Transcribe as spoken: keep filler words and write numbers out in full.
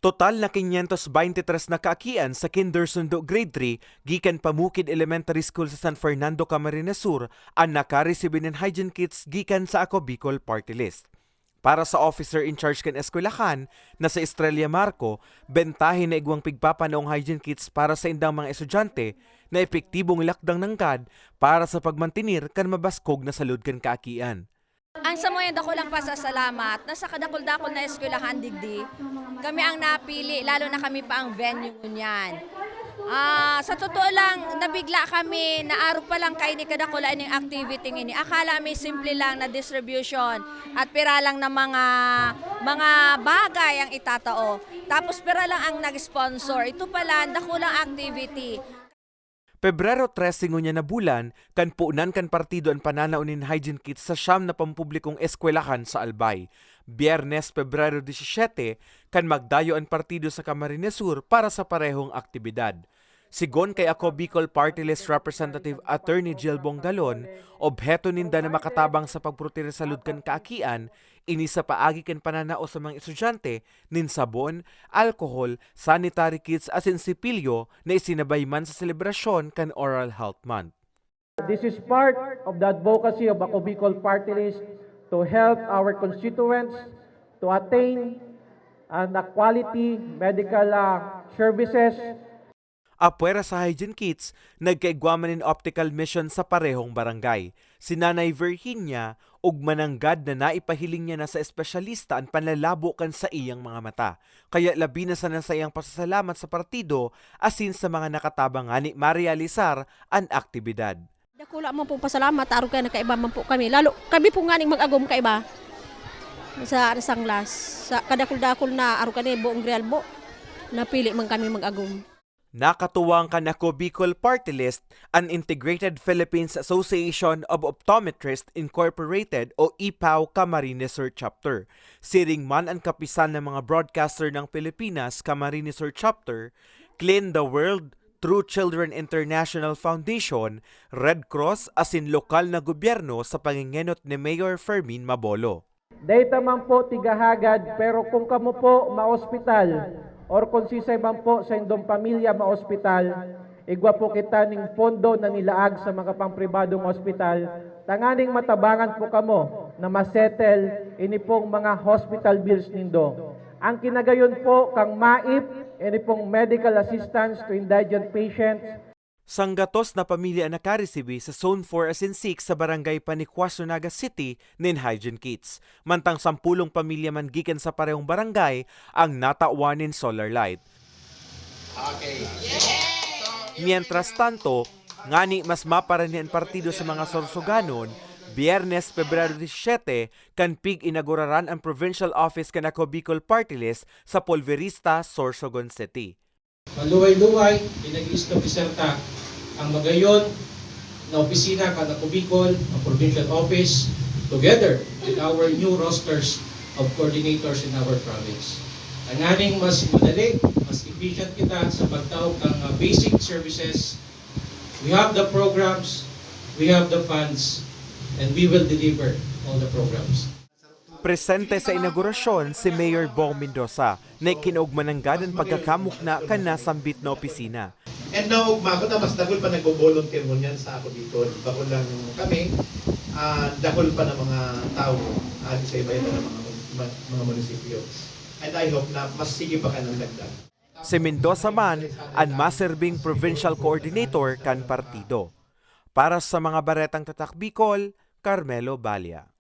Total na quinientos veintitrés na kaakian sa kinder sundo grade three gikan pa Mukid Elementary School sa San Fernando, Camarines Sur, an nakaresibi nin hygiene kits gikan sa Ako Bicol Party List. Para sa officer in charge kan eskwelahan na si Estrella Marco, bentahe na igwang pigpapanaong hygiene kits para sa indang mga estudyante na epektibong lakdang nanggad para sa pagmantener kan mabaskog na salud kan kaakian. Ang samuyang dakulang pasasalamat na sa kadakul-dakul na eskwelahan digdi, kami ang napili, lalo na kami pa ang venue ngunyan. Ah, sa totoo lang, nabigla kami na arog pa lang kaini kadakula ining activity ngini. Akala mi simple lang na distribution at pira lang na mga, mga bagay ang itatao. Tapos pira lang ang nag-sponsor. Ito pala, dakulang activity. Pebrero trese ngunyan na bulan, kan punan kan partido an pananao nin hygiene kits sa siyam na pampublikong eskwelahan sa Albay. Biyernes, Pebrero disisiyete, kan magdayo an partido sa Camarines Sur para sa parehong aktibidad. Sigon kay Ako Bicol Party List Representative Attorney Jill Bongalon, obheto ninda na makatabang sa pagproteksyon sa salud kan kaakian, ini sa paagi kan pananao sa mga estudyante nin sabon, alkohol, sanitary kits asin sipilyo na isinabay man sa selebrasyon kan Oral Health Month. This is part of the advocacy of Ako Bicol Party List to help our constituents to attain and a quality medical, ah, services. Apwera sa hygiene kits, nagkaigwa man nin optical mission sa parehong barangay. Si Nanay Virginia, ugma nanggad na naipahiling niya na sa espesyalista an panlalabo kan saiyang mga mata. Kaya labi na sana saiyang pasasalamat sa partido asin sa mga nakatabang ngani marealisar an aktibidad. Dakula man pong pasalamat, arog kaya nakaiba man po kami. Lalo kami po nganing mag-agom kaiba sa sanglas. Sa kadakul-dakul na arog kani buong Grijalbo, napili man kami mag-agom. Nakatuwang kan Ako Bicol Party List an Integrated Philippines Association of Optometrists Incorporated o ipaw Camarines Sur Chapter. Siring man an kapisan ng mga broadcaster ng Pilipinas Camarines Sur Chapter, Clean the World, True Children International Foundation, Red Cross asin lokal na gobyerno sa pangengenot ni Mayor Fermin Mabolo. Dai ta man po tigahagad, pero kung kamo po maospital or kung sisay man po sa indong pamilya maospital, igwa po kita ning pondo na nilaag sa mga pangpribadong ospital tanganing matabangan po kamo na masettle ini pong mga hospital bills nindo. Ang kinagayon po kan MAIP, ini pong medical assistance to indigent patients, Sanggatos na pamilya an nakaresibi sa Zone four asin six sa Barangay Panicuazo, Naga City, nin hygiene kits. Mantang sampulong pamilya man gikan sa parehong barangay ang natawan nin solar light. Okay. Mientras tanto, ngani mas maparani an partido sa mga Sorsoganon, Biyernes, Pebrero disisiyete, kan pig-inaguraran an provincial office kan Ako Bicol Party List sa Pulverista, Sorsogon City. Maluway-luway, pinag-iistablisar ta ang magayon na opisina kan Ako Bicol, ang provincial office, together with our new rosters of coordinators in our province. Tanganing mas madali, mas efficient kita sa pagtao kan, ah, basic services. We have the programs, we have the funds, and we will deliver all the programs. Presente sa inaugurasyon si Mayor Bong Mendoza, na ikinaugma nanggad an pagkakamukna kan nasambit na opisina. And naugma ko na mas dakul pa nagbo-volunteer ngunyan sa Ako Bicol. Bako lang kami, ah, dakul pa na mga tawo, ah, sa iba-iba na mga, mga, mga munisipyo. And I hope na mas sige pa kanang dagdag. Si Mendoza man an maserbing provincial coordinator kan partido. Para sa mga baretang Tatak Bicol, Carmelo Balia.